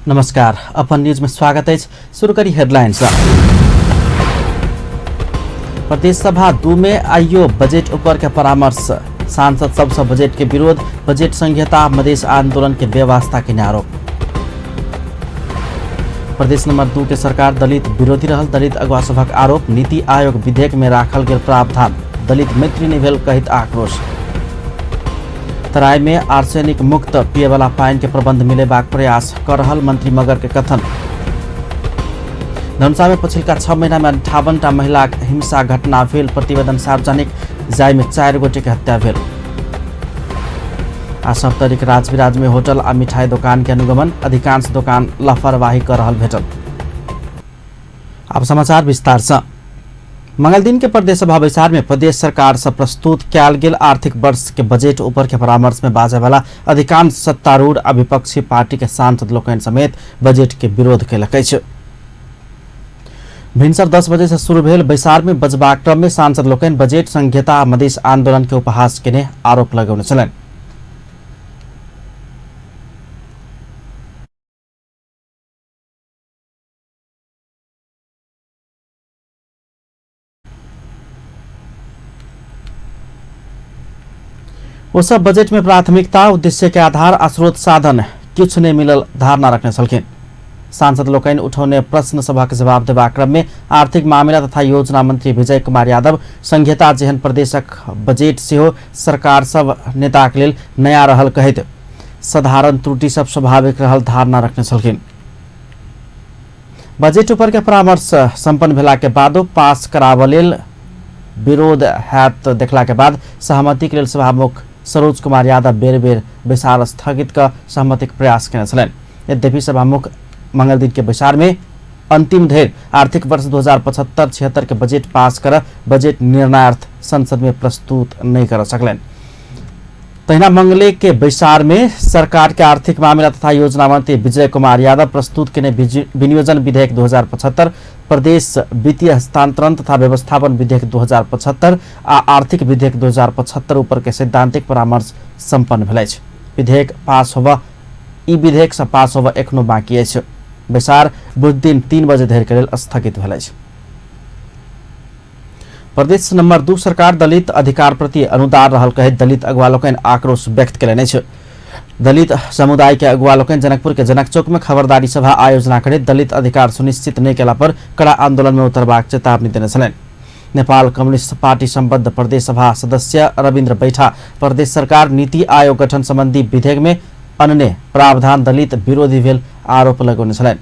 नमस्कार, अपन न्यूज में स्वागत है। शुरू करी हेडलाइंस। प्रदेश सभा 2 में आइयो बजट ऊपर के परामर्श। सांसद सबसे बजट के विरोध, बजट संहिता मधेश आंदोलन के व्यवस्था के आरोप। प्रदेश नंबर 2 के सरकार दलित विरोधी रहल दलित अगुवा सभक आरोप। नीति आयोग विधेयक में राखल गेल प्रावधान दलित मैत्री नहि भेल कहित आक्रोश। तराई में आर्सेनिक मुक्त पिएवाला पानि के प्रबंध मिलेबाक प्रयास कर रहल मंत्री मगर के कथन। धनुषा में पछिलका 6 महीना में 58टा महिला हिंसा घटना भेल प्रतिवेदन सार्वजनिक, जाहि में 4 गोटे के हत्या भेल। आ सप्तरीक राजविराज में होटल आ मिठाई दोकान के अनुगमन, अधिकांश दोकान लापरवाही कर रहल भेटल। अब समाचार विस्तार से। मंगल दिन के प्रदेश सभा बैसार में प्रदेश सरकार से प्रस्तुत कयल गेल आर्थिक वर्ष के बजट ऊपर के परामर्श में बाजय वाला अधिकांश सत्तारूढ़ आ विपक्षी पार्टी के सांसद लोकनि समेत बजट के विरोध कयलक अछि। भिनसर 10 बजे से शुरू भेल बैसार में बजबाक क्रम में सांसद लोकनि बजट संहिता आ मधेश आंदोलन के उपहास केने आरोप लगौने छलनि। ओ सब बजट में प्राथमिकता, उद्देश्य के आधार आ स्रोत साधन किछु नहीं मिलल धारणा रखने छलखिन। सांसद लोकनि उठौने प्रश्न सभक जवाब देबाक क्रम में आर्थिक मामिला तथा योजना मंत्री विजय कुमार यादव संहिता जेहन प्रदेशक बजट सेहो सरकार सब नेताक लेल नया रहल कहैत साधारण त्रुटि सब स्वाभाविक रहल धारणा रखने छलखिन। बजट ऊपर के परामर्श संपन्न भेला के बादो पास कराबऽ लेल विरोध हैत देखला के बाद सहमति के लेल सभामुख सरोज कुमार यादव बेर बेर बैसार स्थगित क सहमति के प्रयास केने छलनि। यद्यपि सभामुख मंगल दिन के बैसार में अंतिम धरि आर्थिक वर्ष 2075-76 के बजट पास कर बजट निर्णयार्थ संसद में प्रस्तुत नहीं कर सकलनि। तहिना मंगले के बैसार में सरकार के आर्थिक मामिला तथा योजना मंत्री विजय कुमार यादव प्रस्तुत केने विनियोजन विधेयक 2075, प्रदेश वित्तीय हस्तांतरण तथा व्यवस्थापन विधेयक 2075 आ आर्थिक विधेयक 2075 ऊपर के सैद्धांतिक परामर्श संपन्न भेल अछि। विधेयक पास होबऽ ई विधेयक से पास होबऽ एखनो बाकी अछि। बैसार बुध दिन 3 बजे धरि के लेल स्थगित भेल अछि। प्रदेश नंबर 2 सरकार दलित अधिकार प्रति अनुदार रहल कहैत दलित अगुवा लोकनि आक्रोश व्यक्त केलनि अछि। दलित समुदाय के अगुवा लोकनि जनकपुर के जनक चौक में खबरदारी सभा आयोजना करैत दलित अधिकार सुनिश्चित नहि केला पर कड़ा आंदोलन में उतरबाक चेतावनी देने छलनि। नेपाल कम्युनिस्ट पार्टी संबद्ध प्रदेश सभा सदस्य रविन्द्र बैठा प्रदेश सरकार नीति आयोग गठन संबंधी विधेयक में अनने प्रावधान दलित विरोधी भेल आरोप लगौने छलनि।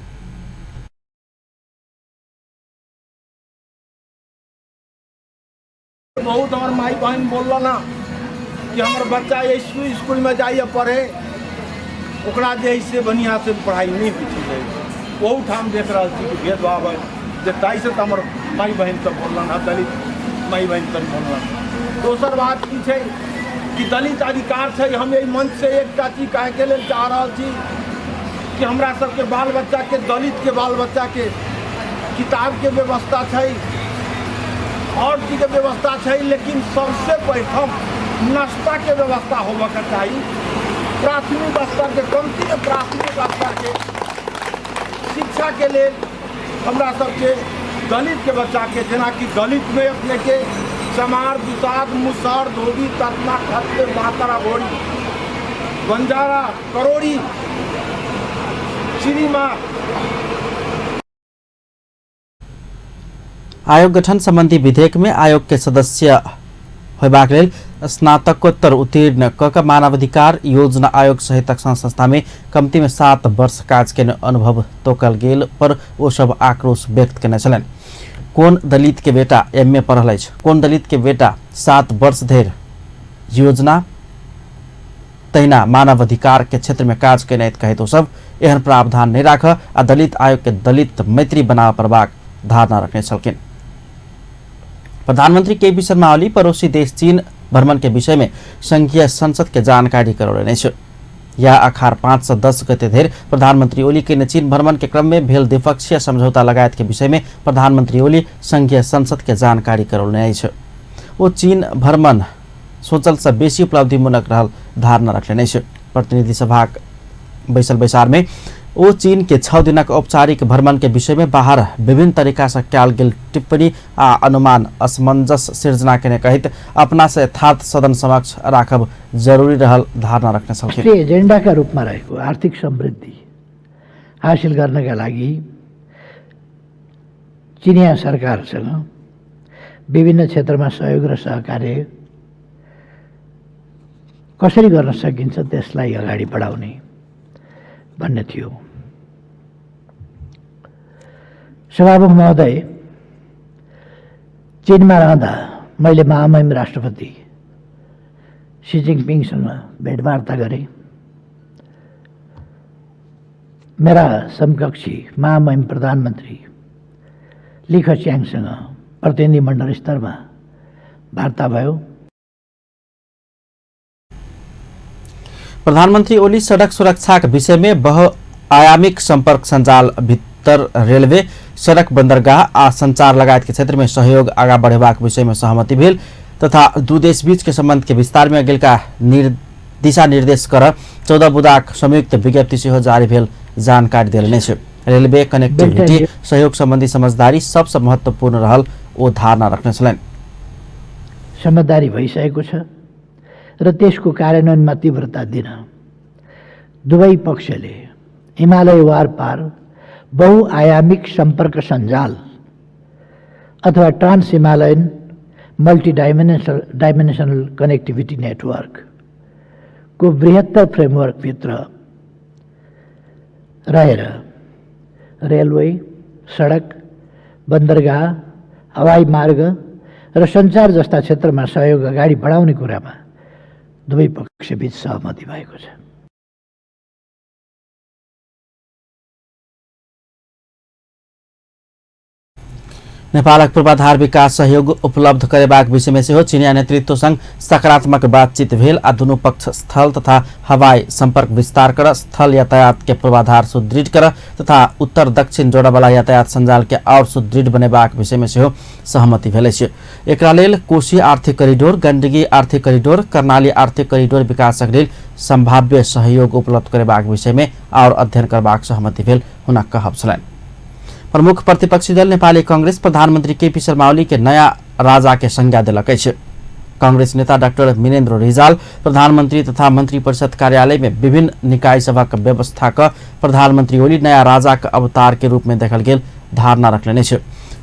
बहुत हमर माई बहन बोलल ना कि हमर बच्चा स्कूल में जाइए पढ़े, ओकरा जे है से बढ़िया से पढ़ाई नहीं होइ छै। ओहूठाम देख रहल छी कि भेदभाव है जे ताहिसँ तऽ हमर माई बहन सब बोललन हँ, दलित माई बहन सब बोललन। दोसर बात की छै कि दलित अधिकार छै। हम एहि मंचसँ एकटा चीज कहैके लेल चाह रहल छी कि हमरा सबके बाल बच्चाके, दलितके बाल बच्चाके किताबके व्यवस्था छै, आओर चीजके व्यवस्था छै, लेकिन सबसे प्रथम नाश्ताके व्यवस्था होबऽके चाही। प्राथमिक स्तरके, कमतीमे प्राथमिक स्तरके शिक्षाके लेल हमरा सबके दलितके बच्चाके, जेनाकि दलितमे अपनेके चमार, दुसाध, मुसहर, धोबी, तना, खत्ते, मातरा, भोरी, बंजारा, करोड़ी, श्रीमा। आयोग गठन संबंधी विधेयक में आयोग के सदस्य होबाक लेल स्नातकोत्तर उत्तीर्ण क क मानवाधिकार योजना आयोग सहितक संघ संस्था में कमती में 7 वर्ष काज के अनुभव तोकल गेल पर ओ सब आक्रोश व्यक्त केने छलनि। कोन दलित के बेटा एम ए पढ़ल अछि, कोन दलित के बेटा 7 वर्ष धरि योजना तहिना मानवाधिकार के क्षेत्र में काज केने कहैत ओ सब एहन प्रावधान नहीं राख आ दलित आयोग के दलित मैत्री बनाबऽ पड़बाक धारणा रखने छलखिन। प्रधानमंत्री के पी शर्मा ओली पड़ोसी देश चीन भ्रमण के विषय में संघीय संसद के जानकारी करौलनि अछि। यह अखार 5 से 10 गते धरि प्रधानमंत्री ओली के चीन भ्रमण के क्रम में भेल द्विपक्षीय समझौता लगायत के विषय में प्रधानमंत्री ओली संघीय संसद के जानकारी करौलनि अछि। ओ चीन भ्रमण सोचल से बेसी उपलब्धिमूलक रहल धारणा रखलनि अछि। प्रतिनिधि सभाक बैसल बैसार में ओ चीन के 6 दिनक औपचारिक भ्रमण के विषय में बाहर विभिन्न तरीका से कयल गेल टिप्पणी आ अनुमान असमंजस सिर्जना केने कहैत अपना से यथार्थ सदन समक्ष राखब जरूरी रहल धारणा रख्ने छलखिन। राष्ट्रिय एजेन्डाका रूपमा रहेको आर्थिक समृद्धि हासिल गर्नका लागि चिनिया सरकारसँग विभिन्न क्षेत्रमा सहयोग र सहकार्य कसरी गर्न सकिन्छ त्यसलाई अगाडि बढाउने भन्ने थियो। सभामुख महोदय, चीनमा रहँदा मैले महामहिम राष्ट्रपति सी जिनपिङसँग भेटवार्ता गरेँ। मेरा समकक्षी महामहिम प्रधानमन्त्री ली खच्याङसँग प्रतिनिधिमण्डल स्तरमा वार्ता भयो। प्रधानमन्त्री ओली सडक सुरक्षाक विषय में बहुआयामिक सम्पर्क सञ्जाल भित्र रेलवे, सडक, बन्दरगाह आ संचार लगायत के क्षेत्र में सहयोग आगा बढ़ेबाक विषय में सहमति भेल तथा दू देश बीच के संबंध के विस्तार में अगिलका दिशा निर्देश कर 14 बुँदाक संयुक्त विज्ञप्ति सेहो जारी भेल जानकारी देलनि अछि। रेलवे कनेक्टिविटी सहयोग सम्बन्धी समझदारी सबसँ महत्वपूर्ण रहल ओ धारणा रख्ने छलनि। समझदारी भइसकेको छ र त्यसको कार्यान्वयनमा तीव्रता दिन दुवै पक्षले हिमालय वारपार बहुआयामिक सम्पर्क सञ्जाल अथवा trans Himalayan multi dimensional connectivity नेटवर्कको बृहत्तर फ्रेमवर्कभित्र रहेर रेलवे, सडक, बन्दरगाह, हवाई मार्ग र सञ्चार जस्ता क्षेत्रमा सहयोग अगाडि बढाउने कुरामा दुवै पक्षबीच सहमति भएको छ। नेपालक पूर्वाधार विकास सहयोग उपलब्ध करेबाक विषयमे सेहो चिनिया नेतृत्वसँग सकारात्मक बातचीत भेल आ दुनू पक्ष स्थल तथा हवाई सम्पर्क विस्तार कर, स्थल यातायात के पूर्वाधार सुदृढ़ कर तथा उत्तर दक्षिण जोड़वाला यातायात सञ्जाल के और सुदृढ़ बनेबाक विषयमे सेहो सहमति भेल अछि। एकरा लेल कोशी आर्थिक करिडोर, गण्डकी आर्थिक करिडोर, कर्णाली आर्थिक करिडोर विकासक लेल सम्भाव्य सहयोग उपलब्ध करेबाक विषयमे और अध्ययन करबाक सहमति भेल हुनक कहब छलनि। प्रमुख प्रतिपक्षी दल नेपाली कांग्रेस प्रधानमंत्री केपी शर्मा ओली के नया राजा के संज्ञा देलक अछि। कांग्रेस नेता डाक्टर मिनेन्द्र रिजाल प्रधानमंत्री तथा मंत्री परिषद कार्यालय में विभिन्न निकाय सभक व्यवस्था क प्रधानमंत्री ओली नया राजा के अवतार के रूप में देखल गेल धारणा रखलनि अछि।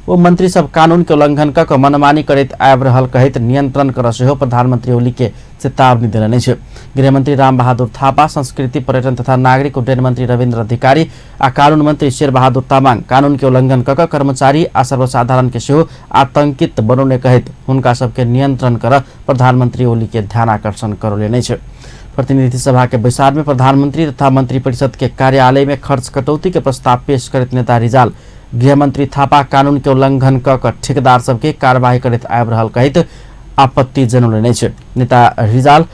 ओ मंत्री सब कानून के उल्लंघन क मनमानी करैत आबि रहल कहैत नियंत्रण कर सेहो प्रधानमंत्री ओली के चेतावनी देलनि अछि। गृहमंत्री रामबहादुर थापा, संस्कृति पर्यटन तथा नागरिक उड्डयन मंत्री रविन्द्र अधिकारी आ कानून मंत्री शेरबहादुर तामाङ कानून के उल्लंघन क कर्मचारी आ सर्वसाधारण के सेहो आतंकित बनौने कहैत हुनका सबके नियंत्रण कर प्रधानमंत्री ओली के ध्यानाकर्षण करौलनि अछि। प्रतिनिधि सभा के बैसार में प्रधानमंत्री तथा मंत्री परिषद के कार्यालय में खर्च कटौती के प्रस्ताव पेश करैत नेता रिजाल गृहमंत्री थापा कानून के उल्लंघन क ठेकेदार सबके कार्यवाही करैत आबि रहल कहैत आपत्ति जनौलनि अछि। नेता रिजाल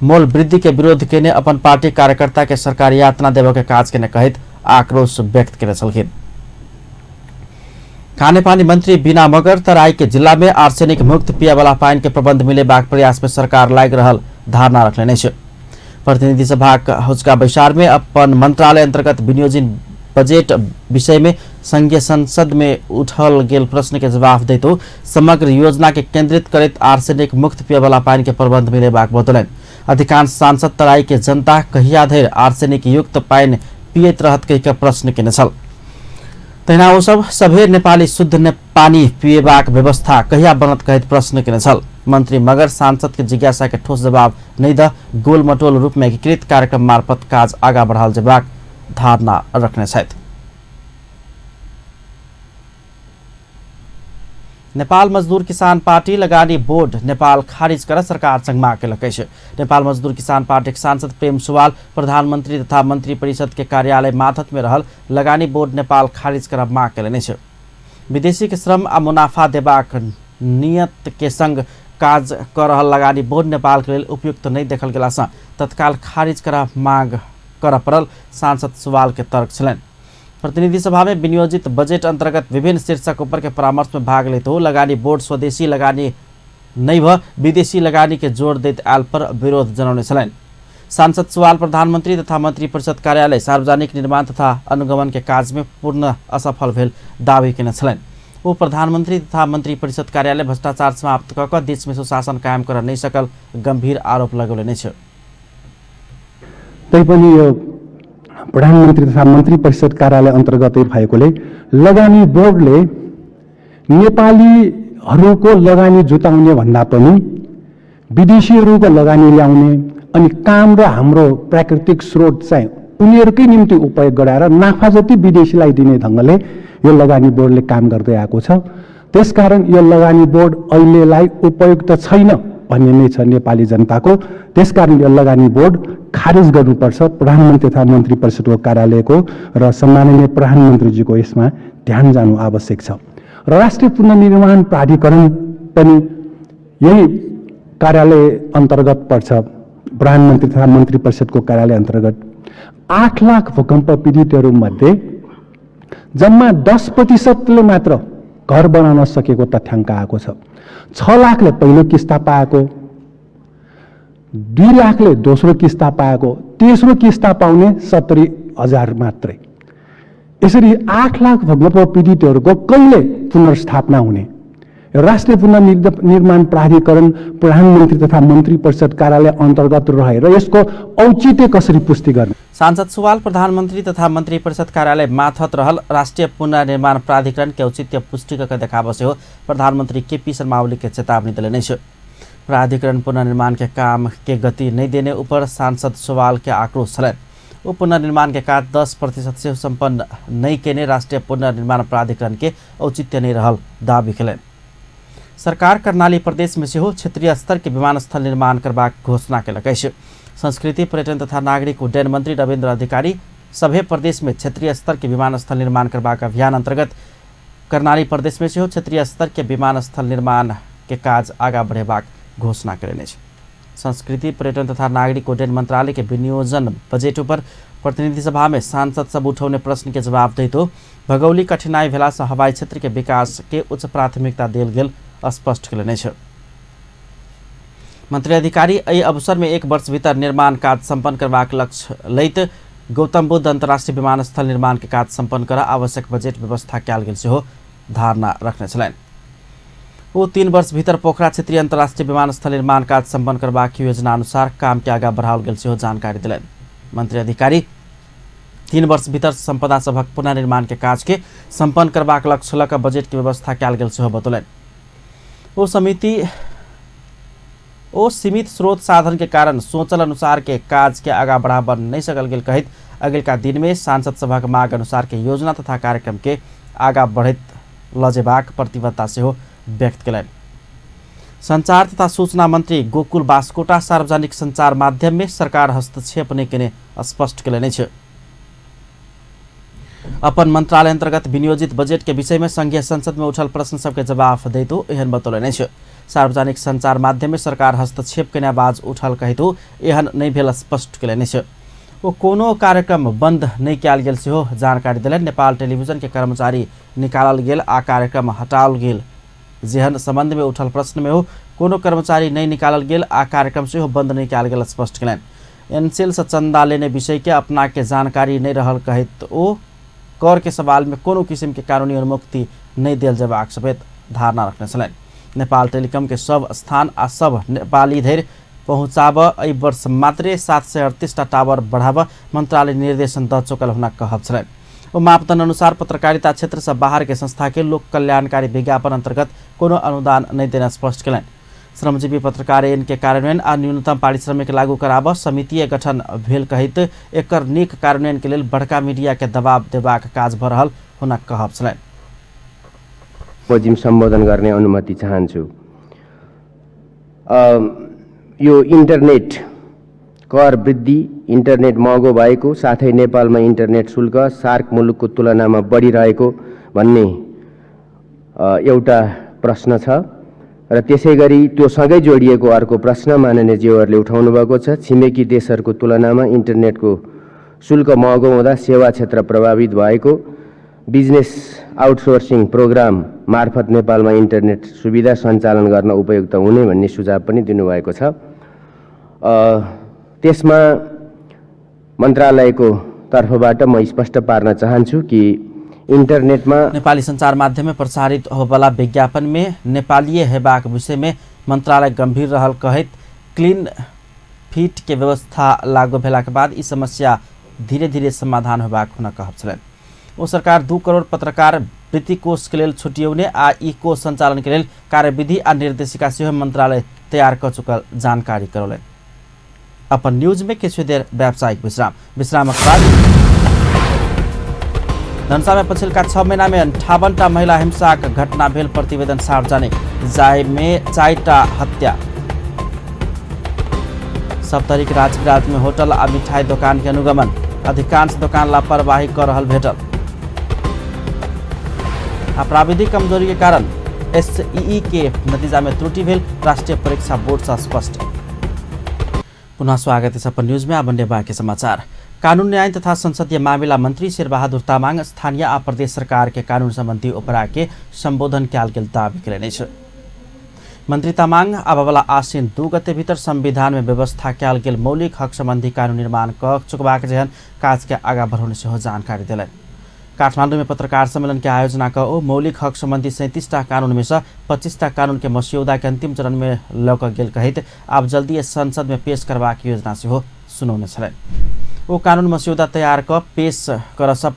मोल वृद्धि के विरोध केने अपन पार्टी कार्यकर्ता के सरकारी यातना देबय के काज केने कहैत आक्रोश व्यक्त केने छलखिन। खानेपानी मंत्री बीना मगर तराई के जिला में आर्सेनिक मुक्त पियावाला पानि के प्रबंध मिलेबाक प्रयास में सरकार लागि रहल धारणा रखलनि अछि। प्रतिनिधि सभाक हुचका बैसार में अपन मंत्रालय अंतर्गत विनियोजन बजेट विषय में संघीय संसद में उठल गेल प्रश्न के जवाब दैत समग्र योजना के केंद्रित करैत आर्सेनिक मुक्त पियवाला पानि के प्रबंध मिलेबाक बतौलनि। अधिकांश सांसद तराई के जनता कहिया धरि आर्सेनिक युक्त पानि पियैत रहत कहि के प्रश्न केने छल। तहिना ओ सब सभे नेपाली शुद्ध पानी पिएबाक व्यवस्था कहिया बनत कहैत प्रश्न केने छल। मंत्री मगर सांसद के जिज्ञासा के ठोस जवाब नहि द गोलमटोल रूप में एकीकृत कार्यक्रम मार्फत काज आगा बढ़ाओल जेबाक धारणा रखने छथि। नेपाल मजदूर किसान पार्टी लगानी बोर्ड नेपाल खारिज कर सरकार संग माग केलक अछि। नेपाल मजदूर किसान पार्टी के सांसद प्रेम सुवाल प्रधानमंत्री तथा मंत्री परिषद के कार्यालय माथत में रहल लगानी बोर्ड नेपाल खारिज कर माग केलनि अछि। विदेशी के श्रम आ मुनाफा देबाक नियत के संग काज कर रहल लगानी बोर्ड नेपाल के लेल उपयुक्त नहि देखल गेला सँ तत्काल खारिज कर माग कर पड़ल सांसद सुवाल के तर्क छलनि। प्रतिनिधि सभा में विनियोजित बजट अंतर्गत विभिन्न शीर्षक ऊपर के परामर्श में भाग लेते हो लगानी बोर्ड स्वदेशी लगानी नहीं भ विदेशी लगानी के जोर दैत आयल पर विरोध जनौने छलनि। सांसद सुवाल प्रधानमन्त्री तथा मन्त्री परिषद कार्यालय सार्वजनिक निर्माण तथा अनुगमन के काज में पूर्ण असफल भेल दावी केने छलनि। ओ प्रधानमन्त्री तथा मन्त्री परिषद कार्यालय भ्रष्टाचार समाप्त कऽ कऽ देश में सुशासन कायम कर नहि सकल गंभीर आरोप लगौलनि अछि। तैपनि यो प्रधानमन्त्री तथा मन्त्री परिषद कार्यालय अन्तर्गतै भएकोले लगानी बोर्डले नेपालीहरूको लगानी जुटाउने भन्दा पनि विदेशीहरूको लगानी ल्याउने अनि काम र हाम्रो प्राकृतिक स्रोत चाहिँ उनीहरूकै निम्ति उपयोग गराएर नाफा जति विदेशीलाई दिने ढङ्गले यो लगानी बोर्डले काम गर्दै आएको छ। त्यसकारण यो लगानी बोर्ड अहिलेलाई उपयुक्त छैन भन्ने नै छ नेपाली जनताको। त्यसकारण यो लगानी बोर्ड खारेज गर्नुपर्छ। प्रधानमन्त्री तथा मन्त्री परिषदको कार्यालयको र सम्माननीय प्रधानमन्त्रीजीको यसमा ध्यान जानु आवश्यक छ। र राष्ट्रिय पुनर्निर्माण प्राधिकरण पनि यही कार्यालय अन्तर्गत पर्छ, प्रधानमन्त्री तथा मन्त्री परिषदको कार्यालय अन्तर्गत। 8 लाख भूकम्प पीडितहरूमध्ये जम्मा 10% मात्र घर बनाउन सकेको तथ्याङ्क आएको छ। 6 लाखले पहिलो किस्ता पाएको, 2 लाखले दोस्रो किस्ता पाएको, तेस्रो किस्ता पाउने 70,000 मात्रै। यसरी 8 लाख भूकम्प पीडितहरूको कहिले पुनर्स्थापना हुने? राष्ट्रिय पुनर्निर्माण प्राधिकरण प्रधानमन्त्री तथा मन्त्री परिषद कार्यालय अन्तर्गत रहेर यसको औचित्य कसरी पुष्टि गर्ने? सांसद सुवाल प्रधानमन्त्री तथा मन्त्री परिषद कार्यालय माथत रहल राष्ट्रिय पुनर्निर्माण प्राधिकरण के औचित्य पुष्टि कऽ देखाबऽ सेहो प्रधानमन्त्री केपी शर्मा ओली के चेतावनी देलनि अछि। प्राधिकरण पुनर्निर्माण के काम के गति नहीं देने ऊपर सांसद सुवाल के आक्रोश छलनि। ओ पुनर्निर्माण के काज 10% से सम्पन्न नहीं केने राष्ट्रिय पुनर्निर्माण प्राधिकरण के औचित्य नहीं रहल दावी केलनि। सरकार कर्णाली प्रदेश में सेहो क्षेत्रीय स्तर के विमानस्थल निर्माण करबाक घोषणा केलक अछि। संस्कृति पर्यटन तथा नागरिक उड्डयन मंत्री रविन्द्र अधिकारी सभे प्रदेश में क्षेत्रीय स्तर के विमानस्थल निर्माण करबाक अभियान अंतर्गत कर्णाली प्रदेश में सेहो क्षेत्रीय स्तर के विमानस्थल निर्माण के काज आगा बढ़ेबाक घोषणा कयने अछि। संस्कृति पर्यटन तथा नागरिक उड्डयन मंत्रालय के विनियोजन बजट पर प्रतिनिधि सभा में सांसद सब उठौने प्रश्न के जवाब दैतो भौगोलिक कठिनाई भेला से हवाई क्षेत्र के विकास के उच्च प्राथमिकता देल गेल स्पष्ट कयलनि अछि। मंत्री अधिकारी एहि अवसर में 1 वर्ष भीतर निर्माण काज सम्पन्न करबाक लक्ष्य लैत गौतम बुद्ध अंतर्राष्ट्रीय विमानस्थल निर्माण के काज सम्पन्न कर आवश्यक बजट व्यवस्था कयल गेल सेहो धारणा रखने छलनि। ओ 3 वर्ष भीतर पोखरा क्षेत्रीय अंतर्राष्ट्रीय विमानस्थल निर्माण काज सम्पन्न करबाक योजना अनुसार काम के आगा बढ़ाओल गेल सेहो जानकारी देलनि। मंत्री अधिकारी 3 वर्ष भीतर संपदा सभक पुनर्निर्माण के काज के सम्पन्न करबाक लक्ष्य लऽ कऽ बजट के व्यवस्था कयल गेल सेहो बतौलनि। ओ समिति ओ सीमित स्रोत साधन के कारण सोचल अनुसार के काज के आगा बढ़ाबऽ नहीं सकल गेल कहैत अगिलका दिन में सांसद सभक माग अनुसार के योजना तथा कार्यक्रम के आगा बढ़ैत लऽ जेबाक प्रतिबद्धता सेहो व्यक्त कयलनि। संचार तथा सूचना मंत्री गोकुल बास्कोटा सार्वजनिक संचार माध्यम में सरकार हस्तक्षेप नहि केने स्पष्ट कयलनि अछि। अपन मंत्रालय अंतर्गत विनियोजित बजट के विषय में संघीय संसद में उठल प्रश्न सबके जवाब दैतो एहन बतौलनि अछि। सार्वजनिक संचार माध्यम में सरकार हस्तक्षेप केने आवाज उठल कहितो एहन नहि भेल स्पष्ट कयलनि अछि। ओ कोनो कार्यक्रम बंद नहि कयल गेल सेहो जानकारी देलनि। नेपाल टेलीविजन के कर्मचारी निकालल गेल आ कार्यक्रम हटाओल गेल जेहन संबंध में उठल प्रश्न में हो कोनो कर्मचारी नहीं निकालल गेल आ कार्यक्रम सेहो बंद नहीं कयल गेल स्पष्ट कयलनि। एनसेल से चंदा लेने विषय के अपना के जानकारी नहीं रहल कहैत ओ कर के सवाल में कोनो किस्म के कानूनी उन्मुक्ति नहीं देल जेबाक समेत धारणा रखने छलनि। नेपाल टेलीकॉम के सब स्थान आ सब नेपाली धरि पहुँचाबऽ एहि वर्ष मात्रे 738 टा टावर बढ़ाबऽ मंत्रालय निर्देशन दऽ चुकल हुनक कहब छलनि। ओ मापदंड अनुसार पत्रकारिता क्षेत्र से बाहर के संस्था के लोक कल्याणकारी विज्ञापन अंतर्गत कोनो अनुदान नहीं देना स्पष्ट कयलनि। श्रमजीवी पत्रकार ऐन के कार्यान्वयन आ न्यूनतम पारिश्रमिक लागू कराबऽ समितिय गठन भेल कहैत एकर नीक कार्यान्वयन के लेल बड़का मीडिया के दबाव देबाक काज भऽ रहल हुनक कहब छलनि। बमोजिम सम्बोधन गर्ने अनुमति चाहन्छु। यो इन्टरनेट कर वृद्धि, इन्टरनेट महँगो भएको साथै नेपालमा इन्टरनेट शुल्क सार्क मुलुकको तुलनामा बढिरहेको भन्ने एउटा प्रश्न छ र त्यसैगरी त्यो सँगै जोडिएको अर्को प्रश्न माननीय ज्यूहरूले उठाउनु भएको छ, छिमेकी देशहरूको तुलनामा इन्टरनेटको शुल्क महँगो हुँदा सेवा क्षेत्र प्रभावित भएको, बिजनेस आउटसोर्सिङ प्रोग्राम मार्फत नेपालमा इन्टरनेट सुविधा सञ्चालन गर्न उपयुक्त हुने भन्ने सुझाव पनि दिनुभएको छ। त्यसमा मन्त्रालयको तर्फबाट म स्पष्ट पार्न चाहन्छु कि इन्टरनेटमा नेपाली संचार माध्यम में प्रसारित होबला विज्ञापन में नेपालीय हेबाक विषय में मंत्रालय गंभीर रहल कहैत क्लीन फिट के व्यवस्था लागू भेलाके बाद ई समस्या धीरे धीरे समाधान होबाक हुनक कहब छलनि। ओ सरकार 2 करोड़ पत्रकार वृत्ति कोष के लेल छुटियौने आ ई कोष संचालन के लेल कार्यविधि आ निर्देशिका सेहो मंत्रालय तैयार क चुकल जानकारी करौलनि। अपन न्यूज में किछु देर व्यावसायिक विश्राम, विश्रामक बाद धनुषा में पछिलका 6 महीना में 58टा महिला हिंसाक घटना भेल प्रतिवेदन सार्वजनिक, जाहिमे 4टा हत्या। सप्तरीक राजविराज में होटल आ मिठाई दोकान के अनुगमन, अधिकांश दोकान लापरवाही कर रहल भेटल। आ प्राविधिक कमजोरी के कारण एसईई के नतीजा में त्रुटि भेल राष्ट्रीय परीक्षा बोर्ड से स्पष्ट। पुनः स्वागत है अपन न्यूज में। अब बाँकी समाचार। कानून न्याय तथा संसदीय मामिला मंत्री शेरबहादुर तामाङ स्थानीय आ प्रदेश सरकार के कानून सम्बन्धी उपरा के सम्बोधन कयल गेल दावी कयलनि अछि। मंत्री तामाङ आबयवला आश्विन 2 गते भीतर संविधान में व्यवस्था कयल गेल मौलिक हक सम्बन्धी कानून निर्माण क चुकबाक जेहन काज के आगाँ बढ़ौने सेहो जानकारी देलनि। काठमाडौँ में पत्रकार सम्मेलन के आयोजना क ओ मौलिक हक सम्बन्धी 37टा कानून में से 25टा कानून के मस्यौदा के अंतिम चरण में लऽ कऽ गेल कहैत आब जल्दी संसद में पेश करबाक योजना सेहो सुनौने छलनि। ओ कानून मस्यौदा तैयार क पेश कर सब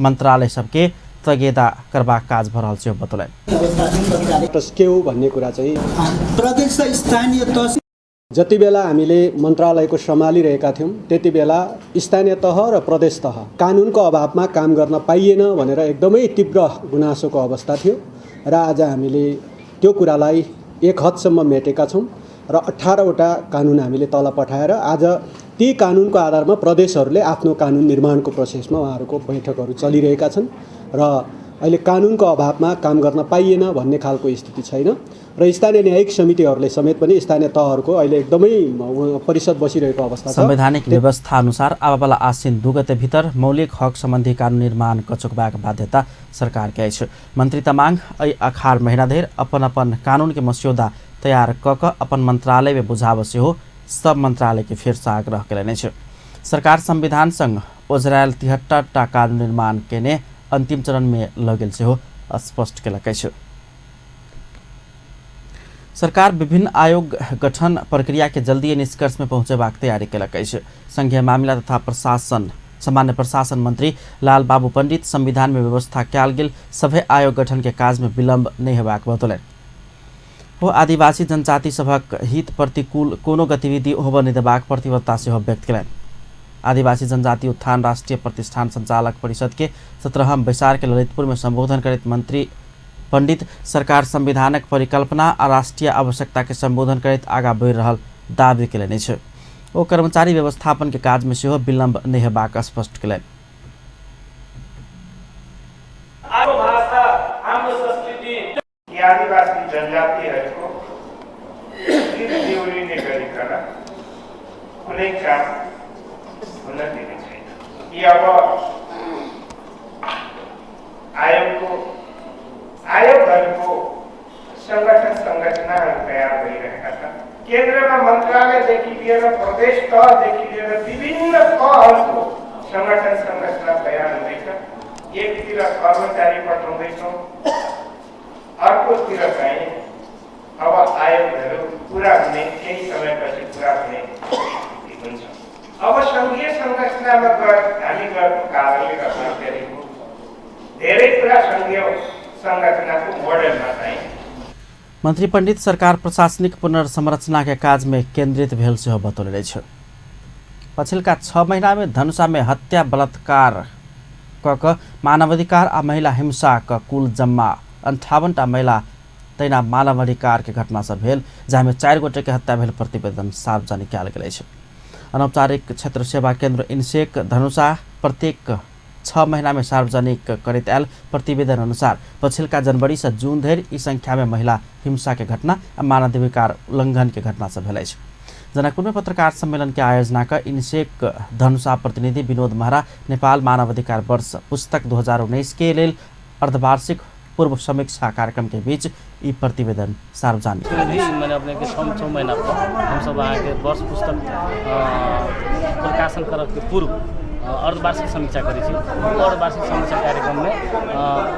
मंत्रालय सबके तगेदा करबाक काज भ रहल सेहो बतौलनि। के हो भन्ने कुरा चाहिँ प्रदेश र स्थानीय तह जति बेला हामीले मन्त्रालयको सम्हालिरहेका थियौँ त्यति बेला स्थानीय तह र प्रदेश तह कानुनको अभावमा काम गर्न पाइएन भनेर एकदमै तीव्र गुनासोको अवस्था थियो र आज हामीले त्यो कुरालाई एक हदसम्म मेटेका छौँ र 18वटा कानुन हामीले तल पठाएर आज ती कानुनको आधारमा प्रदेशहरूले आफ्नो कानुन निर्माणको प्रोसेसमा उहाँहरूको बैठकहरू चलिरहेका छन् र अहिले कानुनको अभावमा काम गर्न पाइएन भन्ने खालको स्थिति छैन र स्थानीय न्यायिक समितिहरूले समेत पनि स्थानीय तहहरूको अहिले एकदमै परिषद बसिरहेको अवस्था छ। संवैधानिक व्यवस्था अनुसार आबयवला आश्विन 2 गते भीतर मौलिक हक सम्बन्धी कानून निर्माण क चुकबाक बाध्यता सरकार के अछि। मंत्री तामाङ एहि अखार महीना धरि अपन अपन कानून के मस्यौदा तैयार क कऽ अपन मंत्रालय में बुझाबऽ सेहो सब मंत्रालय के फेर से आग्रह कयलनि अछि। सरकार संविधान संग ओझरायल 73टा कानून निर्माण केने अंतिम चरण में लऽ गेल सेहो स्पष्ट केलक अछि। सरकार विभिन्न आयोग गठन प्रक्रिया के जल्दी निष्कर्ष में पहुँचेबाक तैयारी केलक अछि। संघीय मामिला तथा प्रशासन सामान्य प्रशासन मंत्री लाल बाबू पंडित संविधान में व्यवस्था कयल गेल सभे आयोग गठन के काज में विलंब नहि हेबाक बतौलनि। ओ आदिवासी जनजाति सभक हित प्रतिकूल कोनो गतिविधि होबय नहि देबाक प्रतिबद्धता सेहो व्यक्त कयलनि। आदिवासी जनजाति उत्थान राष्ट्रीय प्रतिष्ठान संचालक परिषद के 17हम बैसार के ललितपुर में संबोधन करैत मंत्री पंडित सरकार संविधानक परिकल्पना आ राष्ट्रीय आवश्यकता के संबोधन करैत आगाँ बढ़ि रहल दावी कयलनि अछि। ओ कर्मचारी व्यवस्थापन के काज में सेहो विलंब नहि हेबाक स्पष्ट कयलनि। आदिवासी जनजातिहरूको देउरिने गरिकन कुनै काम हुन दिने छैन। यी अब आयोगहरूको संगठन संरचनाहरू तयार भइरहेका छन्। केन्द्रमा मन्त्रालयदेखि लिएर प्रदेश तहदेखि लिएर विभिन्न तहहरूको संगठन संरचना तयार हुँदैछ। एकतिर कर्मचारी पठाउँदैछौँ, अर्कोतिर चाहिँ अब आयोगहरू पुरा हुने केही समयपछि पुरा हुने हुन्छ। अब सङ्घीय संरचनामा हामी गएको कारणले गर्दाखेरि धेरै कुरा सङ्घीय संरचनाको मोडेलमा चाहिँ मंत्री पंडित सरकार प्रशासनिक पुनर्संरचना के काज में केंद्रित भेल सेहो बतौलनि अछि। पछिलका 6 महीना में धनुषा में हत्या बलात्कार क मानवाधिकार आ महिला हिंसा क कुल जम्मा 58टा महिला तहिना मानवाधिकार के घटना सब भेल, जाहिमे 4 गोटे के हत्या भेल प्रतिवेदन सार्वजनिक कयल गेल अछि। अनौपचारिक क्षेत्र सेवा केन्द्र इनसेक धनुषा प्रत्येक 6 महीना में सार्वजनिक करैत आयल प्रतिवेदन अनुसार पछिलका जनवरी से जून धरि ई संख्या में महिला हिंसा के घटना आ मानवाधिकार उल्लंघन के घटना सब भेल अछि। जनकपुर में पत्रकार सम्मेलन के आयोजना क इनसेक धनुषा प्रतिनिधि विनोद महरा नेपाल मानवाधिकार वर्ष पुस्तक 2019 के लेल अर्धवार्षिक पूर्व समीक्षा कार्यक्रम के बीच ई प्रतिवेदन सार्वजनिक। मैंने अपने के 6 महीना पर हम सब अहाँके वर्ष पुस्तक प्रकाशन करके पूर्व अर्धवार्षिक समीक्षा करै छी। अर्धवार्षिक समीक्षा कार्यक्रम में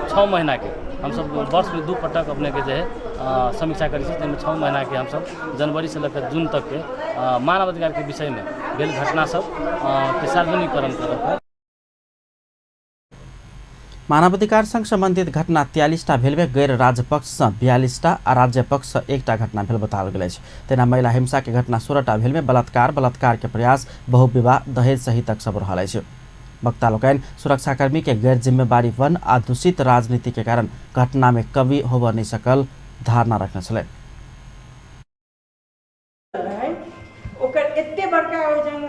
6 महीना के हम सब वर्ष में 2 पटक अपने के जे है समीक्षा करै छी। ताहिमे 6 महीना के हम सब जनवरी से लऽ जून तक के मानवाधिकार के विषय में भेल घटना सब के सार्वजनिकरण करब। मानवाधिकार संग संबंधित घटना 43टा भेल में गैर राज्य पक्ष से 42टा आ राज्य पक्ष से 1टा घटना भेल बताओल गेल अछि। तेना महिला हिंसा के घटना 16टा भेल में बलात्कार, बलात्कार के प्रयास, बहुविवाह, दहेज सहितक सब रहल अछि। वक्ता लोकनि सुरक्षाकर्मी के गैर जिम्मेवारी वन आ दूषित राजनीति के कारण घटना में कमी होबय नहि सकल धारणा रखने छलै। ओकर एते बड़का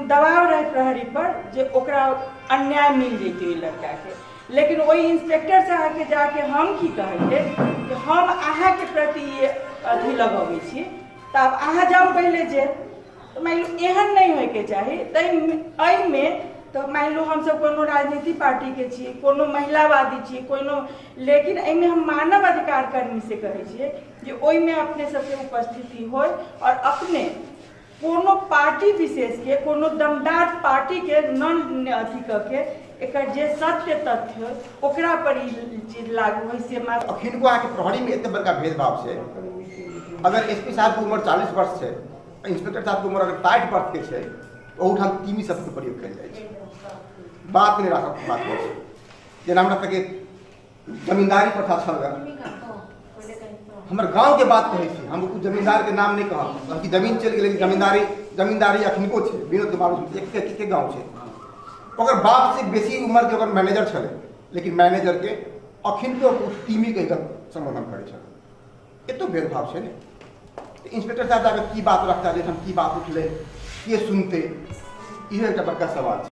दबाव रहे प्रहरी पर जे ओकरा अन्याय मिल जैतै ओहि लड़का के, लेकिन ओहि इंस्पेक्टर साहब के जाके हम की कहलियै कि हम अहाँके प्रति अथी लगबै छी, तऽ आब अहाँ जाउ पहिले जे, तऽ मानि लू एहन नहि होइके चाही। एहिमे तऽ मानि लू हमसब कोनो राजनीतिक पार्टीके छी, कोनो महिलावादी छी, कोनो, लेकिन एहिमे हम मानव अधिकार कर्मी से कहै छियै जे ओहिमे अपने सबके उपस्थिति होइ और अपने कोनो पार्टी विशेषके, कोनो दमदार पार्टीके न अथी कऽ के एकर जे सत्य तथ्य ओकरा पर ई चीज लागू होइ से मात्र। अखिनको अहाँके प्रहरीमे एते बड़का भेदभाव छै। अगर एसपी साहबके उम्र 40 वर्ष छै, इंस्पेक्टर साहबके उम्र अगर 60 वर्षके छै, ओहूठाम तीमी शब्दके प्रयोग कयल जाइ छै। बात नहि राखब बात होइ छै। जेना हमरा सबके जमींदारी प्रथा छल, हमर गाँवके बात कहै छी हम, ओ जमींदारके नाम नहि कहब कि जमीन चलि गेलै, जमींदारी जमींदारी अखनको छै। विनोद कुमार एक एक गाँव छै, ओकर बाप से बेसी उम्रके ओकर मैनेजर छलै, लेकिन मैनेजरके अखनको ओ तीमी कहि कऽ सम्बोधन करै छलै। एतो भेदभाव छै ने। तऽ इंस्पेक्टर साहब जाकऽ की बात रखता जे हम की बात उठलै, के सुनतै, इहो एकटा बड़का सवाल छै।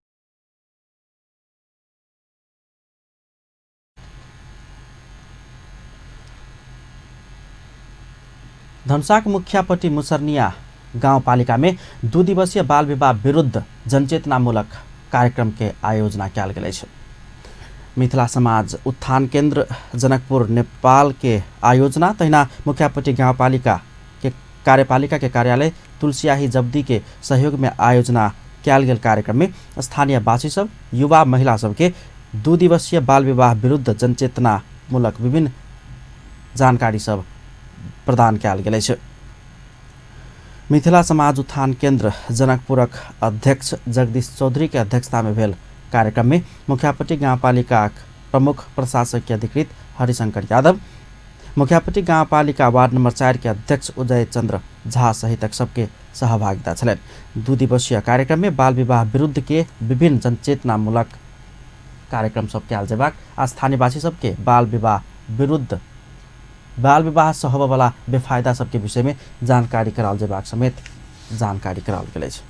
धनुषाक मुखियापट्टी मुसरनिया गाउँपालिका में 2 दिवसीय बाल विवाह विरुद्ध जनचेतनामूलक कार्यक्रम के आयोजना कयल गेल अछि। मिथिला समाज उत्थान केंद्र जनकपुर नेपाल के आयोजना तहिना मुखियापट्टी गाउँपालिका के कार्यपालिका के कार्यालय तुलसियाही जब्दी के सहयोग में आयोजना कयल गेल कार्यक्रम में स्थानीय वासी सब, युवा महिला सबके 2 दिवसीय बाल विवाह विरुद्ध जनचेतनामूलक विभिन्न जानकारी सब प्रदान कयल गेल अछि। मिथिला समाज उत्थान केंद्र जनकपुरक अध्यक्ष जगदीश चौधरी के अध्यक्षता में भेल कार्यक्रम में मुखियापट्टी गाउँपालिका प्रमुख प्रशासकीय अधिकृत हरिशंकर यादव, मुखियापट्टी गाउँपालिका वार्ड नंबर 4 के अध्यक्ष उदय चंद्र झा सहितक सबके सहभागिता छलनि। 2 दिवसीय कार्यक्रम में बाल विवाह विरुद्ध के विभिन्न जनचेतनामूलक कार्यक्रम सब कयल जेबाक आ स्थानीयवासी सबके बाल विवाह विरुद्ध बाल विवाह से होबयवला बेफायदा सबके विषय में जानकारी कराओल जेबाक समेत जानकारी कराओल गेल अछि।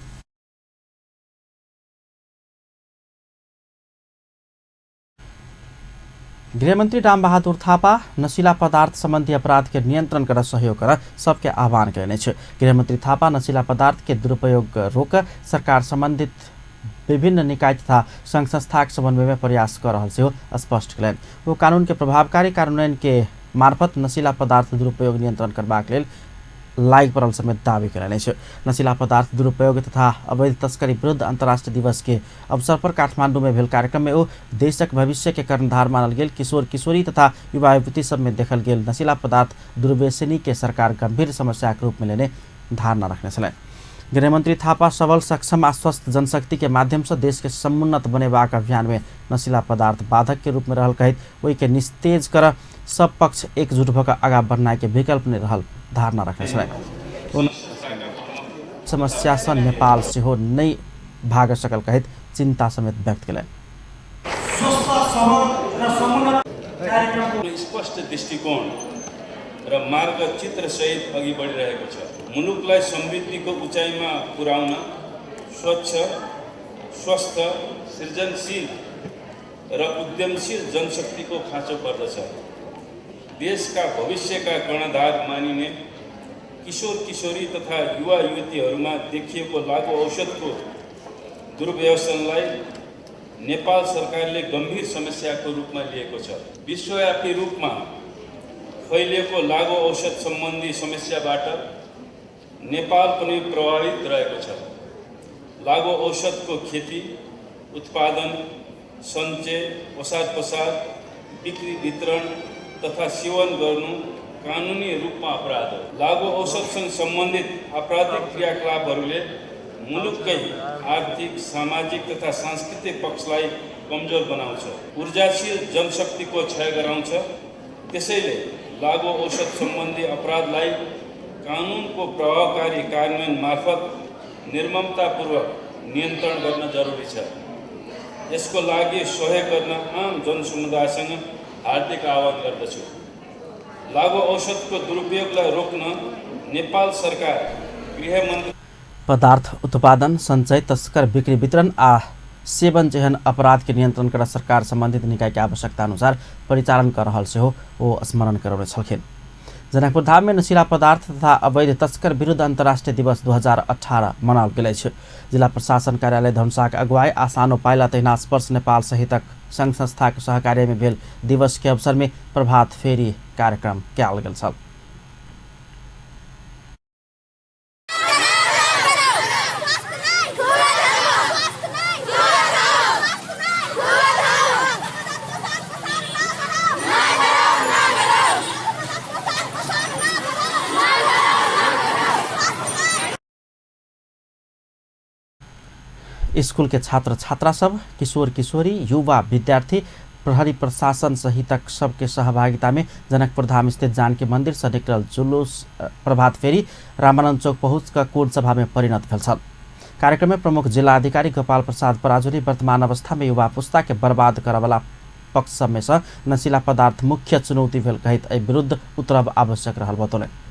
गृहमंत्री रामबहादुर थापा नशीला पदार्थ संबंधी अपराध के नियंत्रण कर सहयोग कर सबके आह्वान कयने अछि। गृहमंत्री थापा नशीला पदार्थ के दुरुपयोग रोक सरकार संबंधित विभिन्न निकाय तथा संघ संस्थाक समन्वय में प्रयास कर रहल सेहो स्पष्ट कयलनि। ओ कानून के प्रभावकारी कार्यान्वयन के मार्फत नशीला पदार्थ दुरुपयोग नियंत्रण करबाक लेल लागि पड़ल समेत दावी कयलनि अछि। नशीला पदार्थ दुरुपयोग तथा अवैध तस्करी विरुद्ध अंतर्राष्ट्रीय दिवस के अवसर पर काठमांडू में भेल कार्यक्रम में ओ देशक भविष्य के कर्णधार मानल गेल किशोर किशोरी तथा युवा युवती सब में देखल गेल नशीला पदार्थ दुर्व्यसनी के सरकार गंभीर समस्या के रूप में लेने धारणा रखने छलनि। गृहमंत्री थापा सबल, सक्षम आ स्वस्थ जनशक्ति के माध्यम से देश के समुन्नत बनेबाक अभियान में नशीला पदार्थ बाधक के रूप में रहल कहैत ओहि के निस्तेज कर सब पक्ष एकजुट भऽ कऽ आगाँ बढ़नाइ के विकल्प नहि रहल धारणा रखने छलनि। समस्या से नेपाल सेहो नहि भाग सकल कहैत चिंता समेत व्यक्त कयलनि। स्पष्ट दृष्टिकोण र मार्गचित्रसहित अघि बढिरहेको छ। मुलुकलाई समृद्धिको उचाइमा पुर्याउन स्वच्छ, स्वस्थ, सृजनशील र उद्यमशील जनशक्तिको खाँचो पर्दछ। देशका भविष्यका कर्णधार मानिने किशोर किशोरी तथा युवा युवतीहरूमा देखिएको लागु औषधको दुर्व्यसनलाई नेपाल सरकारले गम्भीर समस्याको रूपमा लिएको छ। विश्वव्यापी रूपमा फैलिएको लागु औषध सम्बन्धी समस्याबाट नेपाल पनि प्रभावित रहेको छ। लागु औषधको खेती, उत्पादन, सञ्चय, ओसार पसार, बिक्री, वितरण तथा सेवन गर्नु कानुनी रूपमा अपराध हो। लागु औषधसँग सम्बन्धित आपराधिक क्रियाकलापहरूले मुलुककै आर्थिक, सामाजिक तथा सांस्कृतिक पक्षलाई कमजोर बनाउँछ, ऊर्जाशील जनशक्तिको क्षय गराउँछ। त्यसैले लागु औषध सम्बन्धी अपराधलाई कानुनको प्रभावकारी कार्यान्वयन मार्फत निर्ममतापूर्वक नियन्त्रण गर्न जरुरी छ। यसको लागि सहयोग गर्न आम जनसमुदायसँग हार्दिक आह्वान गर्दछु। लागु औषधको दुरुपयोगलाई रोक्न नेपाल सरकार, गृहमन्त्री पदार्थ उत्पादन, सञ्चय, तस्कर, बिक्री, वितरण आ सेवन जेहन अपराध के नियंत्रण कर सरकार संबंधित निकाय के आवश्यकता अनुसार परिचालन कर रहल सेहो ओ स्मरण करौने छलखिन। जनकपुर धाम में नशीला पदार्थ तथा अवैध तस्कर विरुद्ध अंतर्राष्ट्रीय दिवस 2018 मनाओल गेल अछि। जिला प्रशासन कार्यालय धनुषाक अगुवाई आ सानो पाइला तहिना स्पर्श नेपाल सहितक संघ संस्थाक सहकार्य में भेल दिवस के अवसर में प्रभात फेरी कार्यक्रम कयल गेल छल। स्कूल के छात्र छात्रा सब, किशोर किशोरी, युवा विद्यार्थी, प्रहरी प्रशासन सहितक सबके सहभागिता में जनकपुर धाम स्थित जानकी मंदिर से निकलल जुलूस प्रभात फेरी रामानंद चौक पहुँच कर कोण सभा में परिणत भेल छल। कार्यक्रम में प्रमुख जिला अधिकारी गोपाल प्रसाद पराजुली वर्तमान अवस्था में युवा पुस्ता के बर्बाद करवाला पक्ष सब में से नशीला पदार्थ मुख्य चुनौती भेल कहैत एहि विरुद्ध उतरब आवश्यक रहल बतौलनि।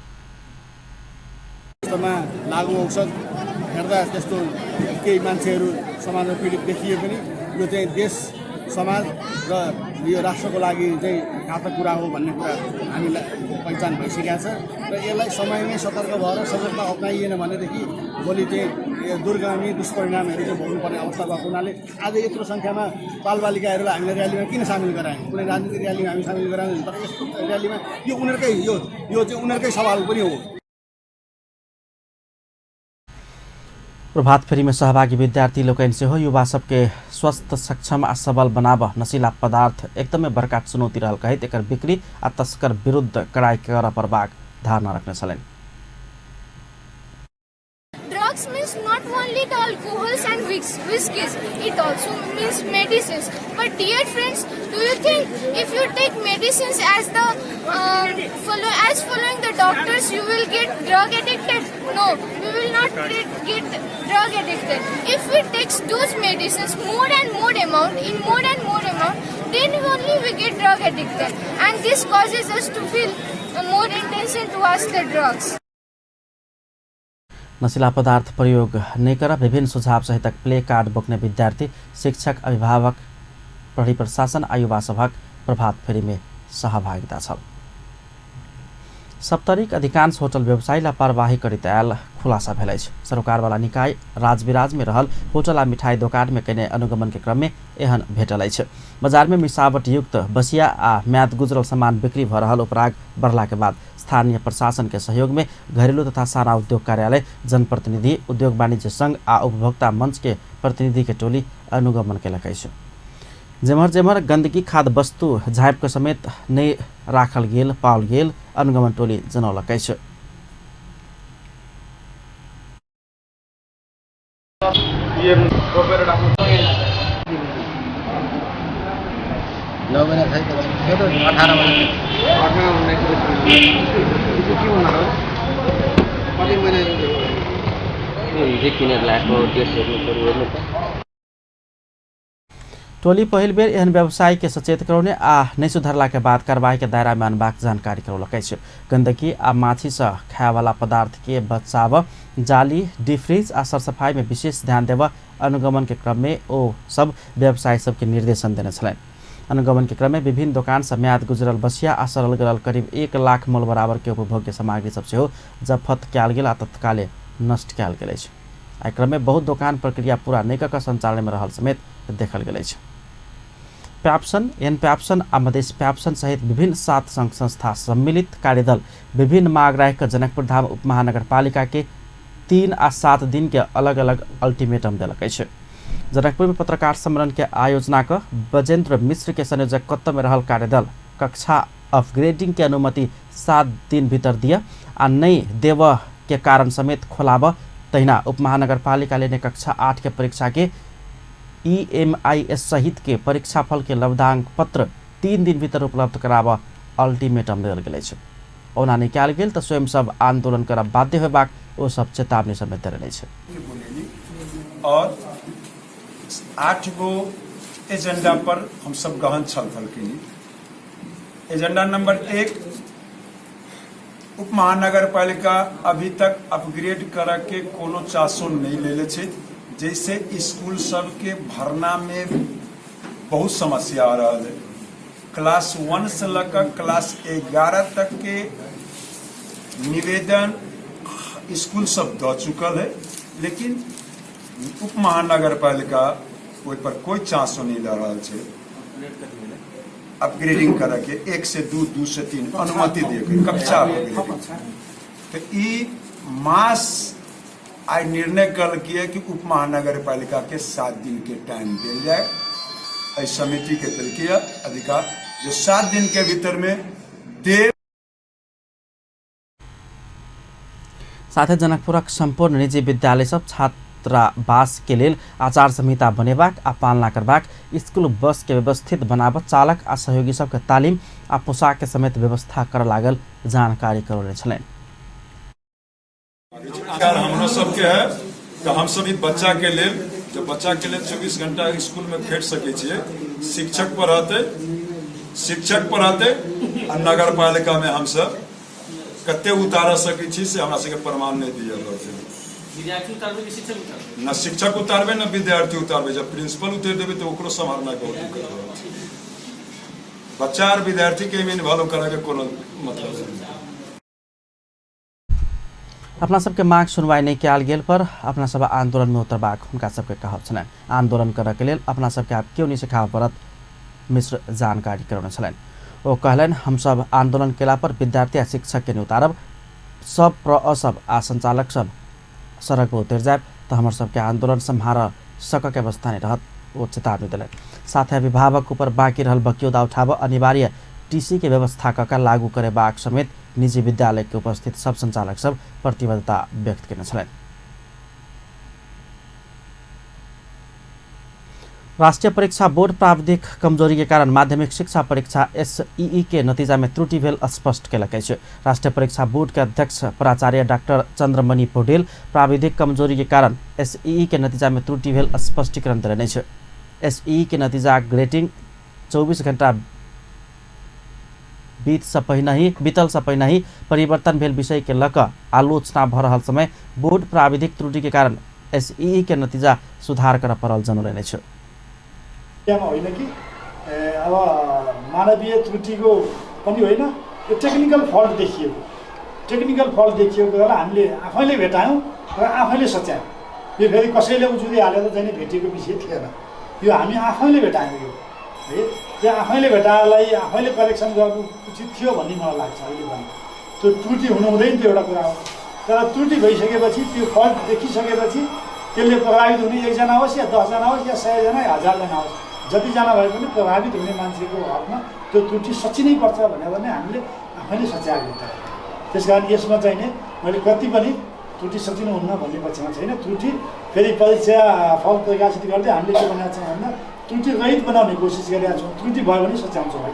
लागु औषध हेर्दा त्यस्तो केही मान्छेहरू समाजमा पीडित देखिए पनि यो चाहिँ देश, समाज र यो राष्ट्रको लागि चाहिँ घातक कुरा हो भन्ने कुरा हामीलाई पहिचान भइसकेको छ र यसलाई समयमै सतर्क भएर सजगता अप्नाइएन भनेदेखि भोलि चाहिँ यो दुर्गामी दुष्परिणामहरू चाहिँ भोग्नुपर्ने अवस्था भएको हुनाले आज यत्रो सङ्ख्यामा बालबालिकाहरूलाई हामीले र्यालीमा किन सामेल गरायौँ? कुनै राजनीतिक र्यालीमा हामी सामेल गरायौँ, तर यस्तो र्यालीमा यो उनीहरूकै यो चाहिँ उनीहरूकै सवाल पनि हो। प्रभात फेरी में सहभागी विद्यार्थी लोकनि सेहो युवा सबके स्वस्थ, सक्षम आ सबल बनाब नशीला पदार्थ एकदमै बड़का चुनौती रहल कहैत एकर बिक्री आ तस्कर विरुद्ध कड़ाई करऽ पड़बाक धारणा रखने छलनि। Drugs means not only the alcohols and whiskeys, it also means medicines. But dear friends, do you think if you take medicines as the following the doctors, you will get drug addicted? No, we will not get drug addicted. If we take those medicines more and more amount, in more and more amount, then only we get drug addicted, and this causes us to feel more intention towards the drugs. नशीला पदार्थ प्रयोग नहि कर विभिन्न सुझाव सहितक play card बोकने विद्यार्थी, शिक्षक, अभिभावक, प्रहरी प्रशासन आ युवा सभक प्रभात फेरी में सहभागिता छल। सप्तरीक अधिकांश होटल व्यवसायी लापरवाही करैत आयल खुलासा भेल अछि। सरोकारवाला निकाय राजविराज में रहल होटल आ मिठाई दोकान में कयने अनुगमन के क्रम में एहन भेटल अछि। बाजार में मिसावट युक्त बसिया आ म्याद गुजरल सामान बिक्री भ रहल उपराग बढ़ला के बाद स्थानीय प्रशासन के सहयोग में घरेलू तथा साना उद्योग कार्यालय, जनप्रतिनिधि, उद्योग वाणिज्य संघ आ उपभोक्ता मंच के प्रतिनिधि के टोली अनुगमन केलक अछि। जेम्हर जेम्हर गंदगी खाद्य वस्तु झाँपि के समेत नहि राखल गेल पाओल गेल अनुगमन टोली जनौलक अछि। टोली पहिल बेर एहन व्यवसायी के सचेत करौने आ नहि सुधरला के बाद कार्रवाई के दायरा में अनबाक जानकारी करौलक अछि। गंदगी आ माछी से खायवाला पदार्थ के बचाव, जाली, डीफ्रीज आ सरसफाई में विशेष ध्यान देव अनुगमन के क्रम में ओ सब व्यवसायी सबके निर्देशन देने छलनि। अनुगमन के क्रम में विभिन्न दोकान से म्याद गुजरल बसिया आ सड़ल गलल करीब 1 लाख मोल बराबर के उपभोग्य सामग्री सब सेहो जफत कयल गेल आ तत्काले नष्ट कयल गेल अछि। एहि क्रम में बहुत दोकान प्रक्रिया पूरा नहि कऽ संचालन में रहल समेत देखल गेल अछि। प्याप्सन, एन प्याप्सन आ मधेश प्याप्सन सहित विभिन्न 7 संघ संस्था सम्मिलित कार्यदल विभिन्न माग राखि कऽ जनकपुर धाम उपमहानगरपालिका के 3 आ 7 दिन के अलग अलग अल्टीमेटम देलक अछि। जनकपुर में पत्रकार सम्मेलन के आयोजना क बजेंद्र मिश्र के संयोजकत्व में रहल कार्यदल कक्षा अपग्रेडिंग के अनुमति 7 दिन भीतर दिया आ नहीं देव के कारण समेत खोलाब। तहिना उपमहानगरपालिका लेने कक्षा 8 के परीक्षा के EMIS सहित के परीक्षाफल के लब्धांक पत्र 3 दिन भीतर उपलब्ध कराब अल्टीमेटम देल गेल अछि। ओना नहि कयल गेल तऽ स्वयं सब आंदोलन करब बाध्य होयबाक ओ सब चेतावनी समेत देने अछि। और 8 गो एजेंडा पर हम सब गहन छलफल केली। एजेंडा नंबर 1, उप महानगर पालिका अभी तक अपग्रेड करऽ के कोनो चासो नहीं लेले छै, जैसे स्कूल सबके भरना में बहुत समस्या आ रहा है। क्लास 1 से लकर क्लास 11 तक के निवेदन स्कूल सब दऽ चुकल है, लेकिन उप महानगर पालिका ओहि पर कोई चांसो नहीं लऽ रहल छै अपग्रेडिंग करऽ के, 1 से 2, 2 से 3 अनुमति दे के कक्षा अपग्रेडिंग। तऽ ई मास आइ निर्णय कलकै कि उप महानगर पालिका के 7 दिन के टाइम देल जाए। एहि समिति के देलकै अधिकार जो 7 दिन के भीतर में दे। साथै जनकपुरक सम्पूर्ण निजी विद्यालय सब छात्रावास के लेल आचार संहिता बनेबाक आ पालना करबाक, स्कूल बस के व्यवस्थित बनाब, चालक आ सहयोगी सबके तालीम आ पोशाक के समेत व्यवस्था कर लागल जानकारी करौने छलनि। हमरो सबके है तो हम सब बच्चा के लेल, जब बच्चा के लेल 24 घंटा स्कूल में खेट सकै छियै, शिक्षक पढ़ते, शिक्षक पढ़ते आ नगर पालिका में हम सब कते उतार सकै छी से हमरा सबके प्रमाण नहीं दिया रहल छै। विद्यार्थी उतारबै कि शिक्षक उतारबै? न शिक्षक उतारबै न विद्यार्थी उतारबै। जब प्रिंसिपल उतार देबै तो ओकरो सम्हारना बहुत दिक्कत हो रहल छै। बच्चा और विद्यार्थी के इन्वॉल्व करे के कोनो मतलब नहीं। अपना सबके माग सुनवाई नहीं कयल गेल पर अपना सब आंदोलन में उतरबाक हुनका सबके कहब छलनि। आंदोलन करऽ के लेल अपना सबके आब केओ नहीं सिखाबऽ पड़त, मिश्र जानकारी करौने छलनि। ओ कहलनि हम सब आंदोलन केला पर विद्यार्थी आ शिक्षक के नहीं उतारब, सब प्रअसब आ संचालक सब सड़क पर उतरि जायब तऽ हमर सबके आंदोलन सम्हार सकऽ के अवस्था नहीं रहत, ओ चेतावनी देलनि। साथ अभिभावक ऊपर बाकी रहल बकियौदा उठाबऽ अनिवार्य टीसी के व्यवस्था कऽ के लागू करेबाक समेत निजी विद्यालय के उपस्थित सब संचालक सब प्रतिबद्धता व्यक्त केने छलनि। राष्ट्रीय परीक्षा बोर्ड प्राविधिक कमजोरी के कारण माध्यमिक शिक्षा परीक्षा SEE के नतीजा में त्रुटि भेल स्पष्ट केलक अछि। राष्ट्रीय परीक्षा बोर्ड के अध्यक्ष प्राचार्य डॉक्टर चंद्रमणि पौडेल प्राविधिक कमजोरी के कारण SEE के नतीजा में त्रुटि भेल स्पष्टीकरण देलनि अछि। SEE के नतीजा ग्रेडिंग 24 घंटा बीतल से पहिने ही परिवर्तन भेल विषय के लऽ कऽ आलोचना भऽ रहल समय बोर्ड प्राविधिक त्रुटि के कारण SEE के नतीजा सुधार करऽ पड़ल जनौलनि अछि। होइन कि अब मानवीय त्रुटिको पनि होइन, यो टेक्निकल फल्ट देखिएको, टेक्निकल फल्ट देखिएको बेला हामीले आफैले भेटायौँ र आफैले सच्यायौँ। यो फेरि कसैले उजुरी हालेर चाहिँ भेटिएको विषय थिएन, यो हामी आफैले भेटायौँ। यो है त्यो आफैले भेटाएलाई आफैले करेक्सन गर्नु उचित थियो भन्ने मलाई लाग्छ। अहिले पनि त्यो त्रुटि हुनु हुँदैन त्यो एउटा कुरा हो, तर त्रुटि भइसकेपछि त्यो फल्ट देखिसकेपछि त्यसले प्रभावित हुने 1जना होस् या 10जना होस् या 100जना या 1000जना होस्, जतिजना भए पनि प्रभावित हुने मान्छेको हकमा त्यो त्रुटि सचिनै पर्छ भनेर नै हामीले आफैले सच्याएको हो। त्यस कारण यसमा चाहिँ नि मैले कति पनि त्रुटि सचिनुहुन्न भन्ने पक्षमा छैन। त्रुटि फेरि परीक्षा फल प्रकाशित गर्दै हामीले के भनेको छौँ भन्दा त्रुटि रहित बनाउने कोसिस गरिरहेको छौँ, त्रुटि भयो भने सच्याउँछौँ है,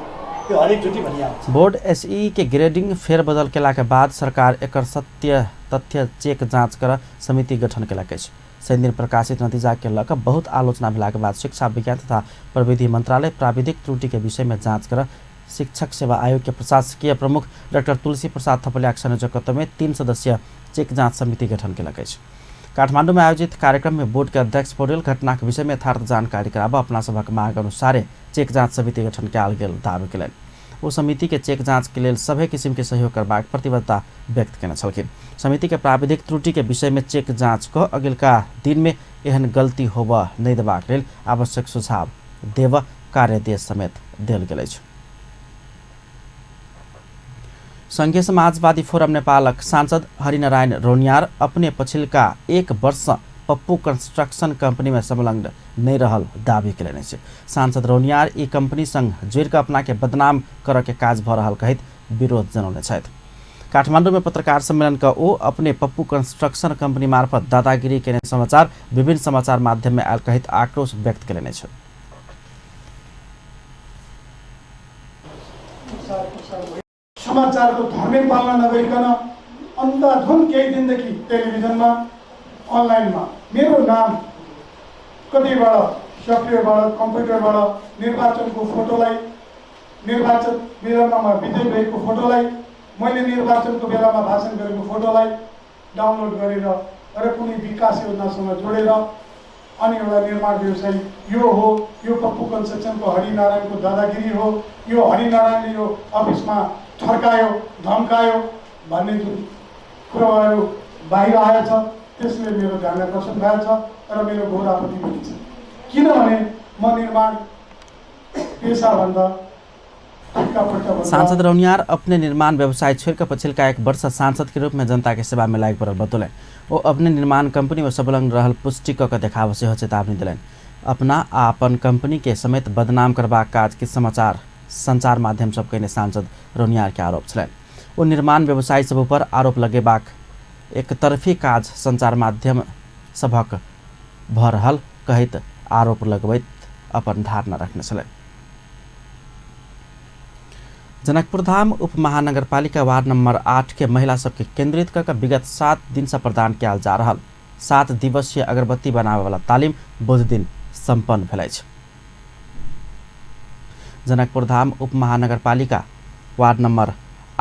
यो हरेकचोटि भनिहाल्छ। बोर्ड SEE के ग्रेडिंग फेरबदल केला के बाद सरकार एकर सत्य तथ्य चेक जांच कर समिति गठन केलक अछि। शनिदिन प्रकाशित नतीजा के लऽ कऽ बहुत आलोचना भेला के बाद शिक्षा विज्ञान तथा प्रविधि मंत्रालय प्राविधिक त्रुटि के विषय में जांच कर शिक्षक सेवा आयोग के प्रशासकीय प्रमुख डॉक्टर तुलसी प्रसाद थपलियाक संयोजकत्व में 3 सदस्यीय चेक जांच समिति गठन केलक अछि। काठमांडू में आयोजित कार्यक्रम में बोर्ड के अध्यक्ष पौडेल घटना के विषय में यथार्थ जानकारी कराबऽ अपना सभक मांग अनुसारे चेक जांच समिति गठन कयल गेल दावी केलनि। ओ समिति के चेक जांच के लेल सभे किसिम के सहयोग करबाक प्रतिबद्धता व्यक्त केने छलखिन। समिति के प्राविधिक त्रुटि के विषय में चेक जांच कऽ अगिलका दिन में एहन गलती होबऽ नहि देबाक लेल आवश्यक सुझाव देब कार्यादेश समेत देल गेल अछि। संघीय समाजवादी फोरम नेपालक सांसद हरिनारायण रौनियार अपने पछिल्का एक वर्ष पप्पू कंस्ट्रक्शन कंपनी में संलग्न नहीं रहल दावी कयलनि अछि। सांसद रौनियार ई कंपनी संग जुड़ि कऽ अपना के बदनाम करऽ के काज भऽ रहल कहैत विरोध जनौने छथि। काठमांडू में पत्रकार सम्मेलन क ओ अपने पप्पू कंस्ट्रक्शन कंपनी मार्फत दादागिरी केने समाचार विभिन्न समाचार माध्यम में आयल कहैत आक्रोश व्यक्त कयलनि अछि। समाचारको धर्मै पालना नगरिकन अन्धाधुन केही दिनदेखि टेलिभिजनमा अनलाइनमा मेरो नाम कतिबाट सफ्टवेयरबाट कम्प्युटरबाट निर्वाचनको फोटोलाई, निर्वाचन बेलामा विजय भएको फोटोलाई, मैले निर्वाचनको बेलामा भाषण गरेको फोटोलाई डाउनलोड गरेर र कुनै विकास योजनासँग जोडेर अनि एउटा निर्माण व्यवसायी यो हो, यो पप्पू कन्स्ट्रक्सनको हरिनारायणको दादागिरी हो, यो हरिनारायणले यो अफिसमा थर्कायो धम्कायो भन्ने जुन कुराहरू बाहिर आएछ त्यसले मेरो ध्यान आकर्षण भएको छ र मेरो घोर आपत्ति पनि छ। किनभने म निर्माण पेसाभन्दा सांसद रौनियार अपने निर्माण व्यवसाय छोड़कर पछिल्का एक वर्ष सांसद के रूप में जनता के सेवा में लागि पड़ल बतौलनि। ओ अपने निर्माण कंपनी में संलग्न रहल पुष्टि कऽ के देखाब सेहो चेतावनी देलनि। अपना आ अपन कंपनी के समेत बदनाम करबाक काज के समाचार संचार माध्यम सब कयने सांसद रौनियार के आरोप छलनि। ओ निर्माण व्यवसायी सब ऊपर आरोप लगेबाक एकतरफी काज संचार माध्यम सभक भऽ रहल कहैत आरोप लगबैत अपन धारणा रखने छलनि। जनकपुरधाम उप महानगरपालिका वार्ड नंबर 8 के महिला सबके केंद्रित कऽ विगत 7 दिन से प्रदान कयल जा रहल 7 दिवसीय अगरबत्ती बनावे वाला तालीम बुध दिन सम्पन्न भेल अछि। जनकपुरधाम उप महानगरपालिका वार्ड नंबर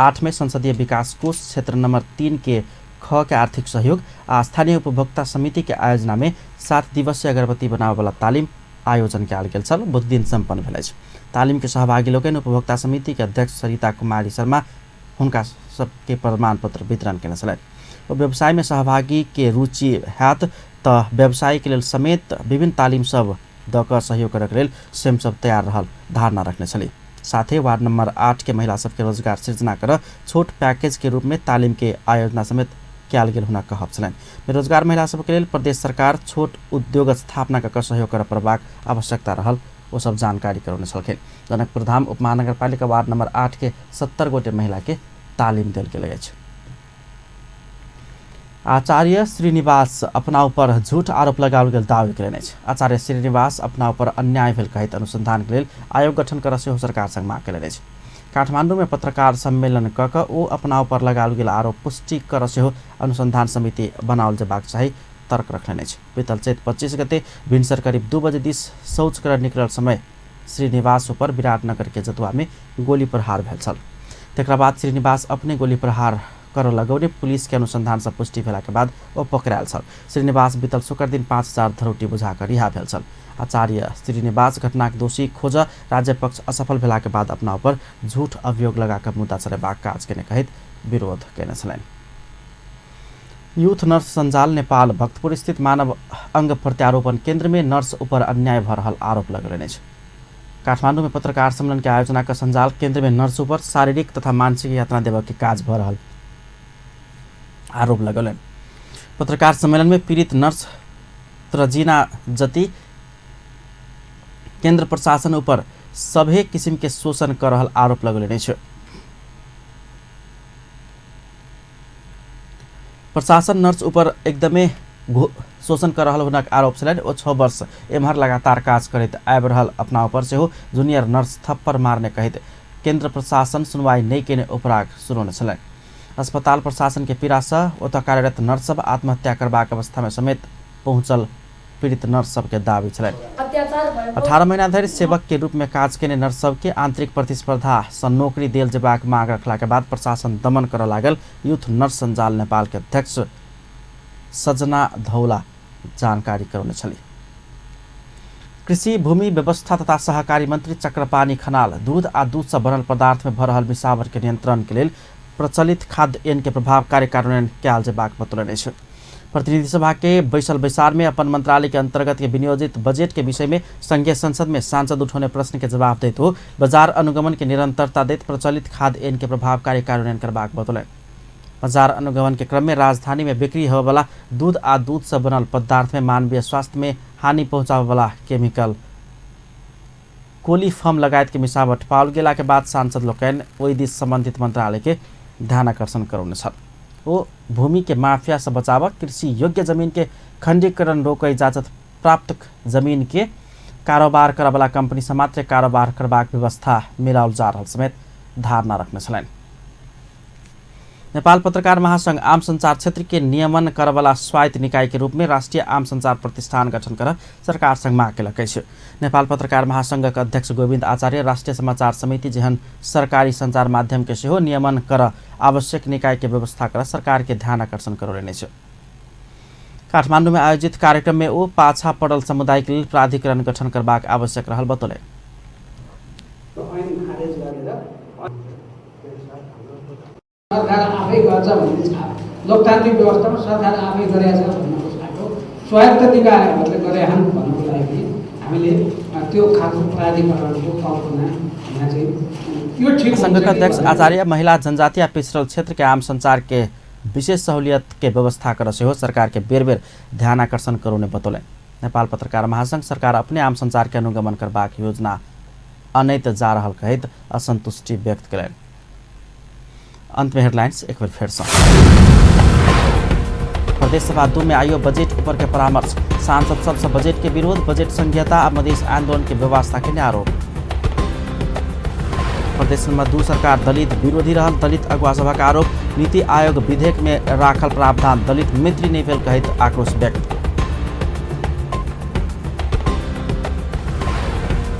8 में संसदीय विकास कोष क्षेत्र नंबर 3 के ख के आर्थिक सहयोग आ स्थानीय उपभोक्ता समिति के आयोजना में 7 दिवसीय अगरबत्ती बनावे वाला तालीम आयोजन कयल गेल छल। बुध दिन सम्पन्न भेल अछि। तालीम के सहभागी लोकनि उपभोक्ता समिति के अध्यक्ष सरिता कुमारी शर्मा हुनका सबके प्रमाण पत्र वितरण केने छलनि। ओ व्यवसाय में सहभागी के रुचि हैत तऽ व्यवसाय के लेल समेत विभिन्न तालीम सब दऽ कऽ सहयोग करक लेल स्वयं सब तैयार रहल धारणा रखने छली। साथे वार्ड नंबर 8 के महिला सबके रोजगार सृजना कर छोट पैकेज के रूप में तालीम के आयोजना समेत कयल गेल हुनक कहब छलनि। बेरोजगार महिला सबके लेल प्रदेश सरकार छोट उद्योग स्थापना कऽ सहयोग करऽ पड़बाक आवश्यकता रहल ओ सब जानकारी करौने छलखिन। जनकपुरधाम उप महानगरपालिका वार्ड नंबर 8 के 70 गोटे महिला के तालीम देल गेल अछि। आचार्य श्रीनिवास अपना ऊपर झूठ आरोप लगाओल गेल दावी कयलनि अछि। आचार्य श्रीनिवास अपना ऊपर अन्याय भेल कहैत अनुसंधान के लेल आयोग गठन करऽ सेहो सरकार संग मांग कयलनि अछि। काठमांडू में पत्रकार सम्मेलन कऽ कऽ ओ अपना ऊपर लगाओल गेल आरोप पुष्टि करऽ सेहो अनुसंधान समिति बनाओल जेबाक चाही तर्क रखलनि अछि। बीतल चैत 25 गते भिनसर करीब 2 बजे दिस शौच करऽ निकलल समय श्रीनिवास ऊपर विराटनगर के जतुआ में गोली प्रहार भेल छल। तकरा बाद श्रीनिवास अपने गोली प्रहार करऽ लगौने पुलिस के अनुसंधान से पुष्टि भेला के बाद ओ पकड़ायल छल। श्रीनिवास बीतल शुक्र दिन 5000 धरोटी बुझा कऽ रिहा भेल छल। आचार्य श्रीनिवास घटनाक दोषी खोज राज्य पक्ष असफल भेला के बाद अपना ऊपर झूठ अभियोग लगा कऽ मुद्दा चलेबाक काज केने कहैत विरोध केने छलनि। यूथ नर्स संजाल नेपाल भक्तपुर स्थित मानव अंग प्रत्यारोपण केंद्र में नर्स ऊपर अन्याय भऽ रहल आरोप लगौलनि अछि। काठमांडू में पत्रकार सम्मेलन के आयोजना कऽ संजाल केंद्र में नर्स ऊपर शारीरिक तथा मानसिक यातना देबऽ के काज भऽ रहल आरोप लगौलनि। पत्रकार सम्मेलन में पीड़ित नर्स त्रजीना जति केंद्र प्रशासन ऊपर सभे किसिम के शोषण कर रहल आरोप लगौलनि अछि। प्रशासन नर्स ऊपर एकदमै शोषण कर रहल हुनक आरोप छलनि। ओ 6 वर्ष एम्हर लगातार काज करैत आबि रहल अपना ऊपर सेहो जूनियर नर्स थप्पड़ मारने कहैत केंद्र प्रशासन सुनवाई नहि केने उपराग सुनौने छलनि। अस्पताल प्रशासन के पीड़ा से ओतऽ कार्यरत नर्स सब आत्महत्या करबाक अवस्था में समेत पहुंचल पीड़ित नर्स सबके दावी छलनि। 18 महीना धरि सेवक के रूप में काज केने नर्स सबके आंतरिक प्रतिस्पर्धा सँ नौकरी देल जेबाक मांग रखला के बाद प्रशासन दमन करऽ लागल यूथ नर्स संजाल नेपाल के अध्यक्ष सजना धौला जानकारी करौने छली। कृषि भूमि व्यवस्था तथा सहकारी मंत्री चक्रपाणी खनाल दूध आ दूध से बनल पदार्थ में भऽ रहल मिलावट के नियंत्रण के लेल प्रचलित खाद्य ऐन के प्रभावकारी कार्यान्वयन कयल जेबाक बतौलनि अछि। प्रतिनिधि सभा के बैसल बैसार में अपन मंत्रालय के अंतर्गत के विनियोजित बजट के विषय में संघीय संसद में सांसद उठौने प्रश्न के जवाब दैत हो बाजार अनुगमन के निरंतरता दैत प्रचलित खाद्य ऐन के प्रभावकारी कार्यान्वयन करबाक बतौलनि। बाजार अनुगमन के क्रम में राजधानी में बिक्री होबयवला दूध आ दूध से बनल पदार्थ में मानवीय स्वास्थ्य में हानि पहुंचाबयवला केमिकल कोलीफॉर्म लगायत के मिसावट पाओल गेला के बाद सांसद लोकनि ओहि दिस संबंधित मंत्रालय के ध्यानाकर्षण करौने छल। ओ भूमि के माफिया से बचाव, कृषि योग्य जमीन के खंडीकरण रोकय, इजाजत प्राप्त जमीन के कारोबार करबला कंपनी से मात्र कारोबार करबाक व्यवस्था मिलाओल जा रहल समेत धारणा रखने छलनि। नेपाल पत्रकार महासंघ आम संचार क्षेत्र के नियमन करवला स्वायत्त निकाय के रूप में राष्ट्रीय आम संचार प्रतिष्ठान गठन कर सरकार संग माग केलक अछि। नेपाल पत्रकार महासंघक अध्यक्ष गोविन्द आचार्य राष्ट्रीय समाचार समिति जेहन सरकारी संचार माध्यम के सेहो नियमन कर आवश्यक निकाय के व्यवस्था कर सरकार के ध्यान आकर्षण करौलनि अछि। काठमांडू में आयोजित कार्यक्रम में ओ पाछा पड़ल समुदाय के लेल प्राधिकरण गठन करबाक आवश्यक रहल बतौलनि। सरकार आफै गर्छ भन्ने छाप, लोकतान्त्रिक व्यवस्थामा सरकार आफै गरेको छ भन्नुको साटो स्वायत्त निकायहरूले गरे हन् भन्नुको लागि हामीले त्यो खालको प्राधिकरणको कल्पना यहाँ चाहिँ यो ठीक। संघक अध्यक्ष आचार्य महिला, जनजाति आ पिछड़ल क्षेत्र के आम संचार के विशेष सहूलियत के व्यवस्था कर सेहो सरकार के बेर बेर ध्यान आकर्षण करौने बतौलनि। नेपाल पत्रकार महासंघ सरकार अपने आम संचार के अनुगमन करबाक योजना अनैत जा रहल कहैत असंतुष्टि व्यक्त कयलनि। अंत में हेडलाइंस एक बार फिर से। प्रदेश सभा 2 में आयो बजट ऊपर के परामर्श, सांसद सबसे बजट के विरोध, बजट संघीयता आ मधेश आंदोलन के व्यवस्था के आरोप। प्रदेश नंबर 2 सरकार दलित विरोधी रहल दलित अगुवा सभा का आरोप, नीति आयोग विधेयक में राखल प्रावधान दलित मित्री नहीं भेल कहैत आक्रोश व्यक्त।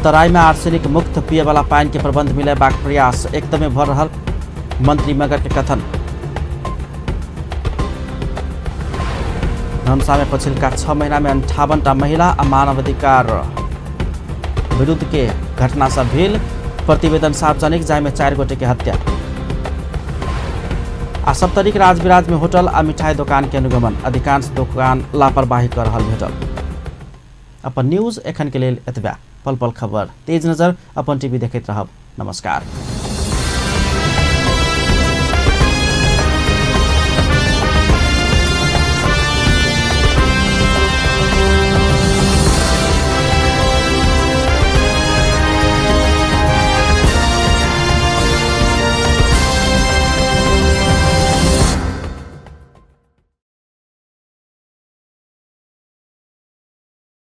तराई में आर्सेनिक मुक्त पिए वाला पानी के प्रबंध मिलेबाक प्रयास एकदमै भर रहल मंत्री मगर के कथन। धनुषा में पछिलका 6 महीना में 58टा महिला आ मानवाधिकार विरुद्ध के घटना सब भेल प्रतिवेदन सार्वजनिक, जाहिमे 4 गोटे के हत्या। आ सप्तरीक राजविराज में होटल आ मिठाई दोकान के अनुगमन, अधिकांश दोकान लापरवाही कर रहल भेटल। अपन न्यूज एखन के लेल एतबा। पल पल खबर तेज नजर अपन टीवी देखैत रहब। नमस्कार।